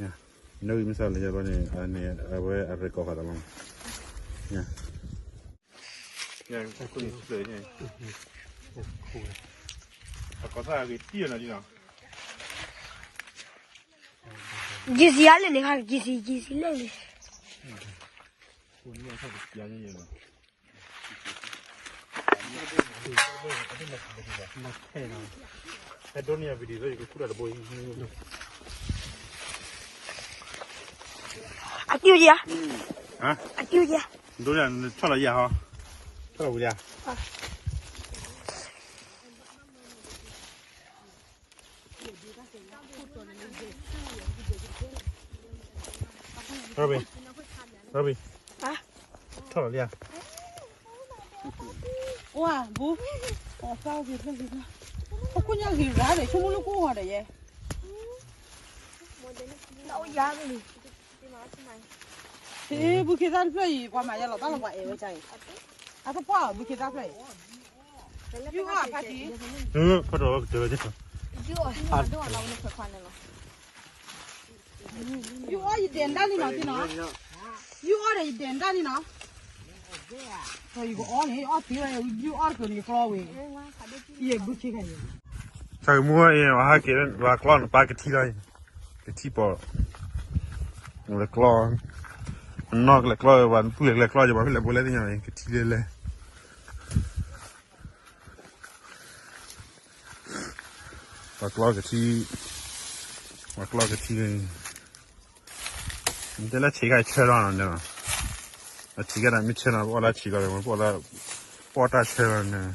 နဂံၢ်မ့ၢ်စၢ်လၢယဘီန့ၣ် အန့ၣ် အဝဲအရ့ကိးဃာ်သးလီၤ. ကီသၣ်ဂ့ၤတံၢ်နီၤဒ်နီၤ. ကံစံအါလဲၣ်န့ၣ်ခါ ကံစံ ကံစံလဲၣ်န့ၣ်. အတံၢ်ယါ, အတံၢ်ယါ, ဒိန့ၣ် ဆီၣ်လီၤယါဟီ, ဆီၣ်လီၤဝံၤယါ. ရဘီ, ရဘီ, ထီၣ်လီၤလံဧါ. အိၣ်ဧါ ဘူး, ပှၤသၣ်အိၣ်က့ၤဖျၢၣ်က့ၤဖျၢၣ်, ပခိၣ်ညါဂ့ၤရါဒီး ဆိကမိၣ်လၢကအိၣ်ဂီၤဒီးယဲ. ဟ့ၣ် ဘူးခ့သၣ်တဖျၢၣ်အံၤ ပှၤမၤယါလီၤတၢ်လီၤပှၤအဲၣ်ဝဲဒ်အံၤ, အကပှၢ်အီၤ ဘူးခ့သၣ်ဖျၢၣ်အံၤ, ယူၢ်အီၣ်ဖါတံၢ်, ဖီၣ်ဒီးကတၢၢ်ဝဲ, ယူၢ်အီၣ်ယဒဲးဒၣ်လံနီၤ တံၢ်နီၤ, ယူၢ်အီၣ်ဒီးယဒဲးဒၣ်လံနီၤ, ယကအီၣ်န့ၣ် ယအီၣ်တ့ၢ်ဝဲ ယူၢ်အီၣ်တကၢၢ်န့ၣ်ယကျီဝဲ, ယဘူးခ့ခါအံၤ ဆၢကမူဝဲအံၤ ဟဲက့ၤ ပှၤကျီနပၢ်ကထံလီၤအံၤ, ကထံပိာ်, လဲၤကျီ, နီၢ်ကလဲၤကျီ ပှၤပုၢ်လဲၤကျီ ယပှၤဖဲလဲၣ်ဘိလဲၣ်သ့ၣ်ညါအံၤ ကထံလဲၤလဲၤ, ပှၤကျီကထံ, ပှၤကျီကထံလီၤအံၤ. တဲလၢဆံးခါဆၢလီၤနီၤ, အဆံးခါဒၣ်မ့ၢ်ဆၢလီၤ ပအီၣ်လၢဆံးခါဒီး ပအီၣ်တၢ်ဆၢလီၤန့ၣ်,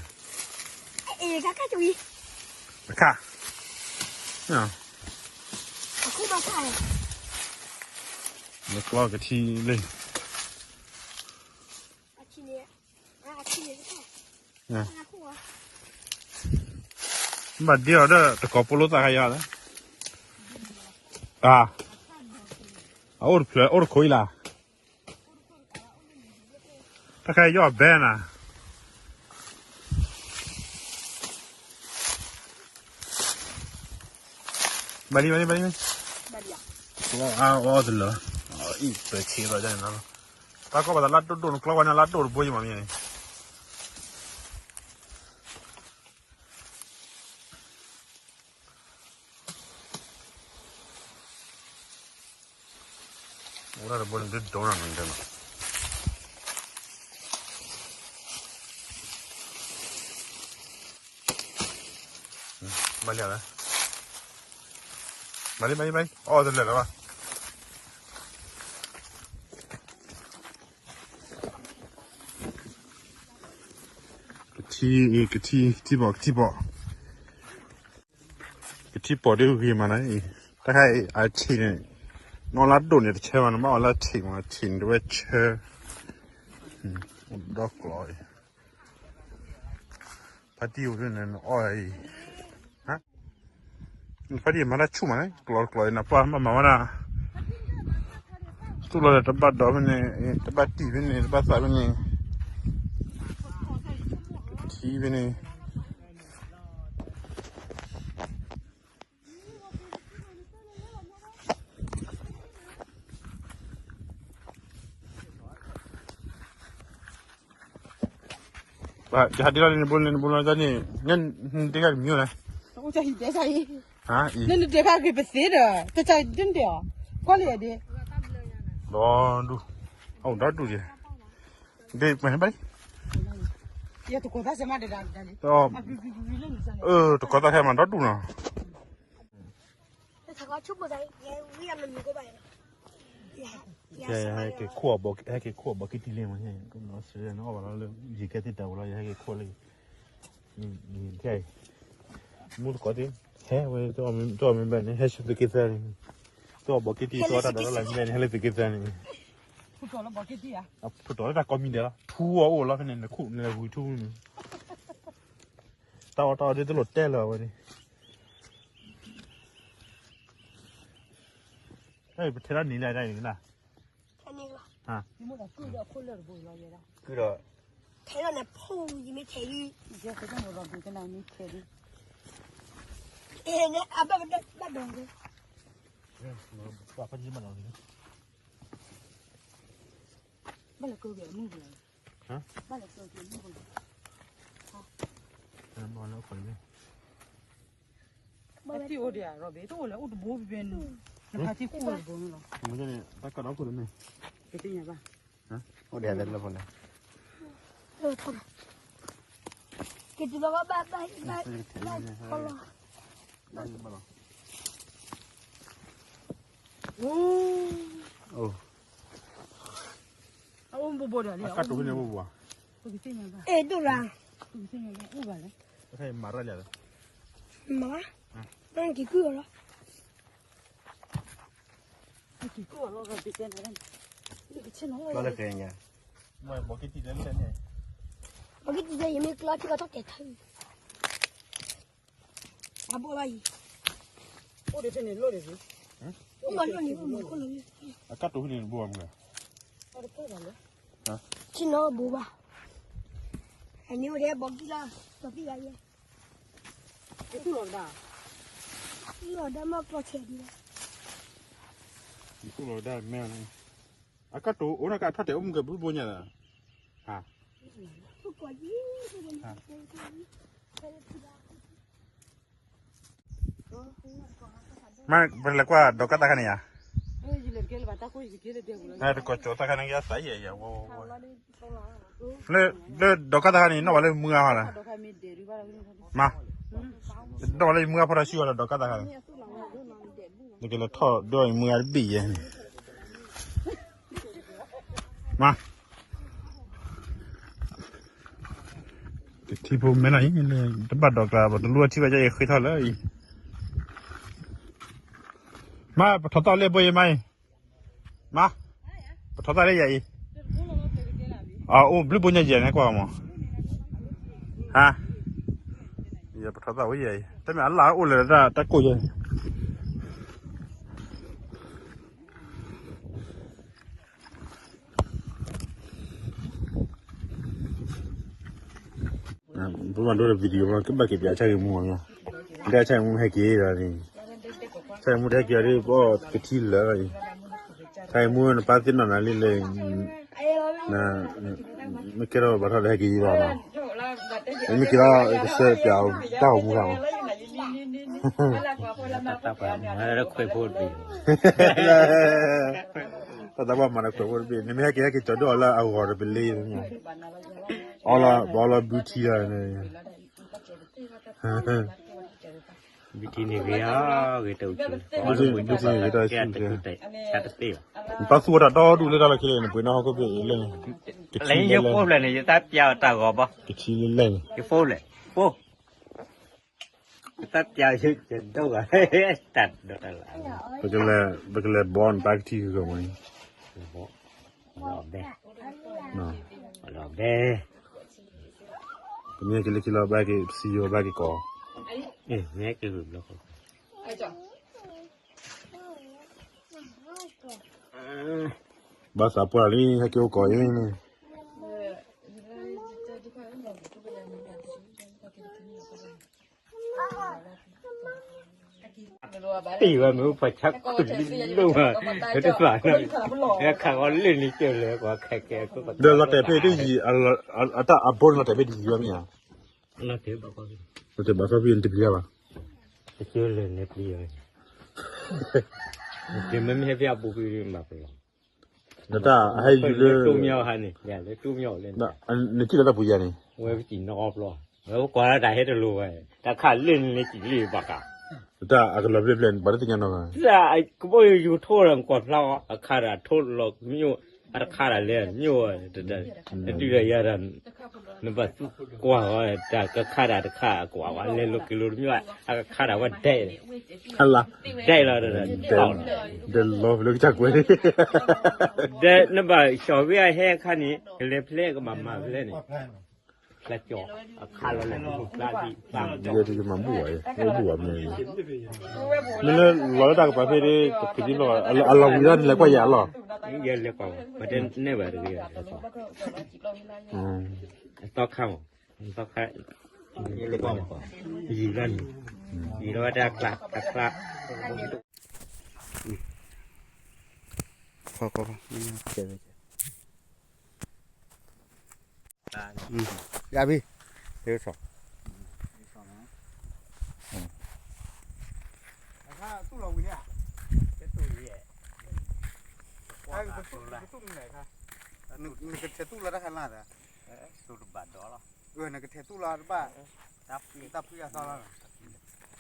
အခါ, နကျီကထံလံ, ဘၣ်ဒ့အီၤဒီးတကိးပိလိသၣ်ခါယါလၢ, အအိၣ်တဖျၢၣ် အိၣ်တခိၣ်အံၤလၢ်, တၢ်ခါယီၢ်ဘဲနၤ, ဘၣ်လံ ဘၣ်လံ ဘၣ်လံ, အီၣ်တလၢာ်, အံၤပၢၢ်ဆံးလီၤဒ်န့ၣ်လီၤ, တၢ်ကီၢ်ပှၤသးလၢဒိၣ်ဒိၣ် နကျီဝဲန့ၣ်လၢဒိၣ်တဘိယမၤမ့ၢ်န့ၣ် အိၣ်ဒၣ်တဘိန့ၣ် ဒိၣ်ဒိၣ်နၤန့ၣ်, ဘၣ်လံ, ဘၣ်လံ ဘၣ်လံ အီၣ်တလၢာ်လၢၤဘၣ်. ကထံ, ကထံ, ကထံပိာ်, ကထံပိာ်, ကထံပိာ်ဒ်ဂ့ၤမးနၤအံၤ, တခါအံၤအဆံးန့ၣ်, နအီၣ်လၢဒိၣ်န့ၣ်တဆၢမး နဘၣ်အီၣ်လၢဆံးမး ဆံးန့ၣ်တဝဲဆၢ, ဒီကျီအံၤ, ဖါတံၢ်အိၣ်ဒ်န့ၣ် နအီၣ်အံၤ ဖါတံၢ်မၤတၢ်ဆူၣ်မးန့ၣ် ကျီကျီအံၤ နပှၢ်မၤမၤဝဲဒၣ်, သူၣ်လီၤဒီးတဘၣ်ဒီးဖဲန့ၣ်, တဘၣ်တံၢ်ဖဲန့ၣ် တဘၣ်သးဖဲန့ၣ်, ထံဖဲန့ၣ်, ယဟးဒ်လီၤန့ၣ် နဘိန့ၣ် နဘိလီၤန့ၣ်, နတဲဂၤတမံၤလဲၣ်, နတဲဂၤဂ့ၤပသ့ဒီး တၢ်ဒ်န့ၣ်တဲအီၤ, ကွၢ်လံဒ်, ဒီဒူၣ်, အိၣ်ဒီဒူၣ်ဒ်, ဒ်ပှၤန့ၣ်ဘၣ်, တကိးသၣ်ခဲမးဒီဒူၣ်နီၤ. ဟဲက့ၤခိၣ်, ဟဲက့ၤခိၣ်ဘီက့တံၢ်လံမး, နအီၣ်ဘၣ်လီၤလၢ ယကဲသ့ၣ်တၢ်ဝဲလီၤ ယဟဲက့ၤခိၣ်လံ, မူသကိးသ့ၣ်, ဟဲဝဲ, တအီၣ်မ့ၢ်ဘၣ်န့ၣ် ဟဲဆူသုးက့သၢန့ၣ်, တအီၣ်ဘီက့တံၢ် တအီၣ်တၢ်ဒီးလၢမ့ၢ်ဘၣ်န့ၣ် ဟဲလၢသုးက့သၢန့ၣ်, ဖုတီၤလၢတၢ်ကီမံၤဒဲးလီၤ ထူအီၣ်အိၣ်လီၤဖဲန့ၣ် နခိၣ်နလဲၤဝံၤထူန့ၣ်, တၢ်အီၣ်တၢ်အီဒ်သိးလိာ်တဲလၢၤဝဲန့ၣ် ပထဲဒၣ်နံၤလၢဒၣ်အံၤန့ၣ်, ထဲလီၤန့ၣ်ဖိယမ့ၢ်ထဲလံ, ယဲကမီၤဒီးဒုးကနၣ်မ့ၢ်ထဲလံ, အဲန့ၣ်အဘၣ်ဘၣ်ဒီး ဘၣ်လဲၤကၢက့ၤအမုၢ်ပူၤလီၤ. ဟါ, ဘၣ်လဲၤကၢက့ၤအမုၢ်ပူၤလီၤ. ဘၣ်လဲၤအိၣ်ခိးန့ၣ်, ဘၣ်သံၣ်အိၣ်ဒံးဧါ ရီဘ့ၣ်, တအိၣ်လဲၣ် အိၣ်တဘိဖဲဖဲန့ၣ်, နဖါတံၢ်ကူၣ်ဝဲတဘိန့ၣ်လီၤ. တၢ်ကီဒီးခိၣ်တမ့ၢ်, ကသ့ၣ်ညါဘၣ်, အိၣ်ဒံးလၢဖဲလဲၣ်. က့ၤတုၤလီၤဘၣ်ဘၣ်ဘၣ်ဘၣ်ဘၣ်လီၤ. အိၣ်ဘိဘိဒီးလံ အကတိၤဖဲန့ၣ်ဘိဘိ, ပကသ့ၣ်ညါဘၣ်, အဲၣ်ဒိၣ်ရၣ်, ပကသ့ၣ်ညါဘၣ် အိၣ်ဘၣ်လဲၣ်, မၤရၣ်လံ, မၤ, နက့ၤကုၢ်အီၤလီၤ. ပှၤကတံၤတဲ ယမ့ၢ်ကျီထံကီၢ်ထီၣ်ကဲထီၣ်အံၤ, အဘိဘၣ်အံၤ, အိၣ်ဒံးဖဲန့ၣ်လီၤဒံး, အိၣ်ဘၣ်လီၤန့ၣ် အိၣ်မၤခိၣ်လီၤ, အကတိၤဖဲန့ၣ်တဘိဘၣ်မုၢ်, ဆ့ၣ်နီၤဘိဘၣ်, အန့ၣ်အိၣ်ဒံးဘီကံၢ်လီၤ, ဘီကံၢ်လီၤယဲ, လီၤဒၣ်မးကျီဆဲးဒံး, လီၤဒၣ်မ့ၢ် အကတိၤအိၣ်နီၢ်ကါ အထီၣ်တဲာ်အိၣ်မူကဲဘျုးဘိညါ, ဟါ, မ့ၢ်ပလဲၤကွၢ်ဒီးကၢ်တၢ်ခါန့ၣ်ယါ, တကိးကၠီတၢ်ခါန့ၣ် ယါသးယဲၢ်ယဲၢ်ဝဲ, လၢဒီးကၢ်တၢ်ခါန့ၣ် နီၣ်ဝဲလၢမုၢ်အါဟီလီၤ, မ့ၢ်, နီၣ်ဝဲလၢမုၢ်အါဖီတၢ်ဆူၣ်အီၤလၢဒီးကၢ်တၢ်ခါန့ၣ်, နကလဲၤထီၣ်ဒီးမုၢ်အါတဘ့ၣ်ယဲၢ်န့ၣ်, မ့ၢ်, ကထံဖိမဲနီၤအံၤ တဘၣ်ဒီးကျါ ပတလိၣ်ထံၣ်ဘၣ်ယဲၢ်အံၤဃ့ထီၣ်လၢအံၤ, မ့ၢ်ပထီၣ်သၣ်လၢဘိယဲၢ်မ့ၢ်အံၤ, မ့ၢ်, ပထီၣ်သၣ်လၢယဲၢ်အံၤ, အိၣ်ဘျုးဘိညါယဲၢ်န့ၣ်ကွၢ်မး, ဟါ, ယပထီၣ်သၣ်ဝဲယဲၢ်အံၤ တမ့ၢ်အလၣ်အိၣ်လၢတၢ်ကိၢ်ယဲၢ် ပမၤဒိၣ်ဒီး video မး ကဘၣ်က့ၤပျးဆၣ်ဂ့ၤမူမး, ဒ်ဆၣ်ဂ့ၤမူဟဲက့ၤဒီးန့ၣ်, ဆၣ်ဂ့ၤမူတဟဲက့ၤဒီး ပအီၣ်ကထံလၢာ်အံၤ, ဆၣ်ဂ့ၤမူနပၢ်သ့ၣ်နီၣ်နၤလံလၢ မ့ၢ်ကဲထီၣ်ဘၣ်ထီၣ်ဒီးဟဲက့ၤယံၤဘၣ်နီၤ, မ့ၢ်က့ၤဒီး ကစၢ်ပျးတၢ်ဂီၤမူခါမး, တၢ်သးပှၢ်မၤဒီးခွဲးဖိတဘ့ၣ်, တၢ်သးပှၢ်မၤဒီးခွဲးဖိတဘ့ၣ် နမ့ၢ်ဟဲက့ၤဟဲက့ၤကၠီၤဒိၣ်အီၤလၢအဂီၤတပလ့, အီလီၤ ဘၣ်အီလီၤဘုထံလီၤန့ၣ် ဘုထံန့ၣ်ဂ့ၤအီၤ ဂ့ၤတအိၣ်ဆူၣ်, ဘုထံန့ၣ်ဂ့ၤတအိၣ်ဆူၣ်, တၢ်သူဝဲတၢ်ဒီဒူၣ်လၢတၢ်လီၢ်ခံလၢနပှ့ၤနီၣ်ဟီၣ်ခိၣ်ဖျၢၣ်အံၤလၢန့ၣ်, ကထံလၢလဲၣ်န့ၣ်, ယဖိဖျဲးန့ၣ် ယတၢ်ပျးအီၤတၢ်ဂီၤဘၣ်, ကထံလၢလဲၣ်န့ၣ်, ယဖိဖျဲး, ဖိ, ယတၢ်ပျးယဒိၣ်ဂၤ, တၢ်ဒိၣ်တၢ်လၢ, ပကလဲၤဘီနပၢ်ကထံဂီၤမး, လီၤဘဲ, လီၤဘဲ ပမ့ၢ်က့ၤလၢခံလီၤ ဘၣ်က့ၤစံယိၤ ဘၣ်က့ၤကီး, မ့ၢ်က့ၤဝံၤဘျီဃီ, ဘၣ်သးပှၢ်လံ ဟဲက့ၤအိၣ်ကီးအံၤန့ၣ်, တံၢ်ဝဲမ့ၢ်ပှၤဆါခိၣ်လံလိၣ်မး, တသးနီၤ, ဟဲခးဂီၤလၢန့ၣ်ကၢၤလၢၤ ပှၤခဲကဲ, ဒီးလီၤတဲာ်ဖဲတယံၤ, အတၢ်အဘိန့ၣ်လီၤတဲာ်ဖဲတယံၤဝဲမ့ၢ်ဧါ, လီၤတဲာ်ဘၣ်ခီဖံၣ်န့ၣ်တပျံၤဘၣ်, တကၢလၢာ်န့ၣ်ပျံၤဝဲ, မ့မ့ၢ်ဟဲဖဲအဘူးဖံၣ်မၤပလီၢ် နတၢ်ဟဲယူၤလၢ, တိၢ်မီၢ်ဟါန့ၣ်, လၢတိၢ်မီၢ်လၢ, နထံၣ်လၢတၢ်ပူၤယၤန့ၣ်, ဝဲပစံးနီၣ်အီၣ်ပျီ, ဝဲပကွၢ်လၢတၢ်ဟဲတလိၤဝဲ, တၢ်ခးလၢန့ၣ်လၢစံးလံဘၣ်ကါ, တၢ်အကလီၤဘျဲၣ်ဘျဲၣ်န့ၣ် ပှၤတသ့ၣ်ညါနီၢ်ဂၤ, ကဘီယူၤထီၣ်လၢကွၢ်ဖျါအီၤ အခါဒၣ်ထိၣ်လီၤမ့ၢ်, အတခါဒၣ်လဲၣ်မ့ၢ်, နတုၤဒီးယၤဒီး နဘၣ်သူကွၢ်ဝဲ တၢ်ကခါဒၣ်တခါအကွၢ်ဝဲ လဲၤလိာ်က့ၤလိာ်တမ့ၢ်ဘၣ် အကခါဒၣ်ဝဲဒဲး, ဒဲးလီၤ, ဒဲးလီၤဖဲလၢကစၢ်ကွဲး, ဒဲး နဘၣ်ဆှီၣ်ဝဲအဟဲအခါန့ၣ် ကလဲၤဖျဲးကဘၣ်မၤဖျဲးန့ၣ်, ဖျါကၠီ, အခါလီၤလဲၣ်ဖျါ, မၤဘူၣ်ဝဲ, မ့ၢ်ဘူၣ်ဝဲမ့ၢ်, မ့ၢ်လၢလီၤလၢတၢ်ကပၤဖဲဒၣ်, အလီၤဝံၤဒၣ်န့ၣ်လဲၤကွၢ်ယၤလီၤ, ယဲလဲၤကွၢ်ဝဲ, ပတဲနဲၣ်ဘၣ်တဂ့ၤ, အသီခါမး, အသီခါ, ယံၤလီၤန့ၣ်, ယံၤလီၤဝဲတၢ်အကျါ, အကျါ, ယံၤ ခီခီခီ, ကဲဝဲကဲ, ယၤဘံ, ဟဲကစီၤ, နကထဲးသူၣ်လီၤတၢ်ခါလၢ်ဒီး, နကထဲးသူၣ်လီၤတဘၣ်, တၢ်ဖှံအသီလီၤ,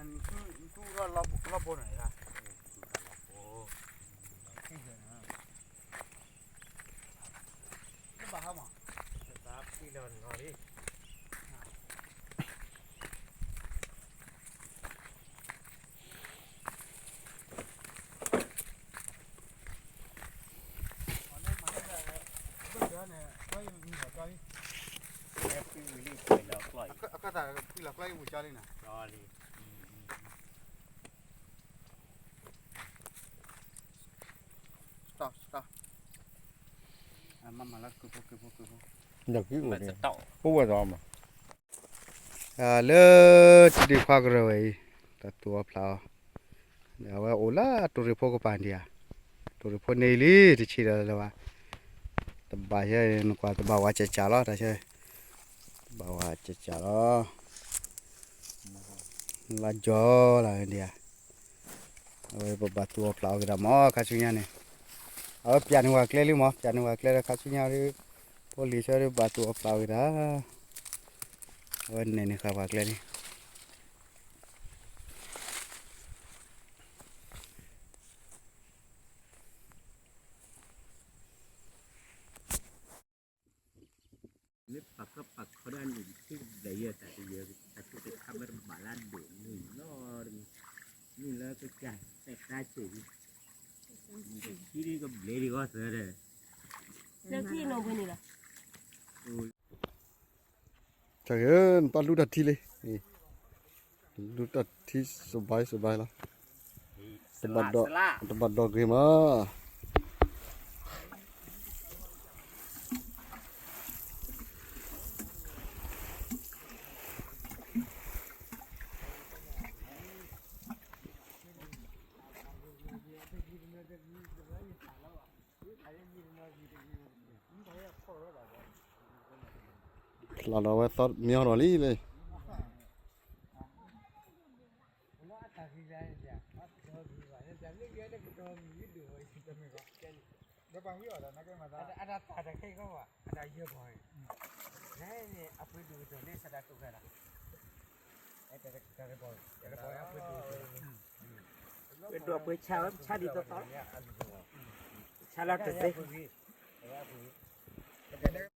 နသူၣ်ထီၣ်လီၢ်ဘိန့ၣ်, ဘၣ်ဟါမး, အကသးဖှံလီၤကျီၢ်ယဝံၤကၠီလံနၤ, မၤမၤလၢကဖိကဖိကဖိ, ဒီးကံအိၣ်န့ၣ်, အိၣ်ဝဲသီမး, လၢထံဒံးခွါကရၢၢ်ဝဲအံၤ, တၢ်သူၣ်အီၤဖျးအီၤ, အဝဲအိၣ်လၢတိၢ်ရ့ၣ်ဖိကပၤဒံးဧါ, တိၢ်ရ့ၣ်ဖိန့ၣ်လံ, တဆံးဒီးလၢၤဘၣ်, တဘၣ်ယဲနကွၢ် တဘၣ်ဝဲကၠးကၠးလီၤ, တၢ်ဆၢ, တဘၣ်ဝဲကၠးကၠးလီၤ, လါကၠီလၢဒံးဧါ, အဝဲပဘၣ်သူၣ်အီၤဖျးအီၤက့ၤဒၣ်မး ခါဆူညါန့ၣ်, အဝဲပျးန့ၢ်ဝဲကျဲလံမး, ပျးန့ၢ်ဝဲကျဲဒီးခါဆူညါဒီး, ဖိလံၤဆၢဒီးဘၣ်သူၣ်အီၤဖျးအီၤက့ၤဒၣ်, အဝဲနဲၣ်န့ၢ်ဃာ်ပှၤကျဲလံ. မ့ၢ်ပာ်ခီပာ်ခီဒၣ်န့ၣ် ထံကဘျဲၣ်ယဲ တၢ်တယဲၢ် တၢ်ထူၣ်တခါမ့ၢ်တဘၣ်လၢဒိၣ်န့ၣ်လီၤ, မ့ၢ်လၢကစၢ်တၢ်ဆံး, ထံဒ်ကဘျဲၣ်ဒံးဂီၢ်သၢဒီး, တၢ်ဂ့ၤ နပၢ်လူတၢ်ထံလံ, လူတၢ်ထံစဘဲစဘဲလီၤ, တဘၣ်ဒီးဂ့ၤမး. ဖျါလီၤဝဲသီမညီဒီးလံလံ. ပဒိးပှ့ၤဆါဝဲ ပဆါဒ်သိးသိး, ဆါလီၤတသ့.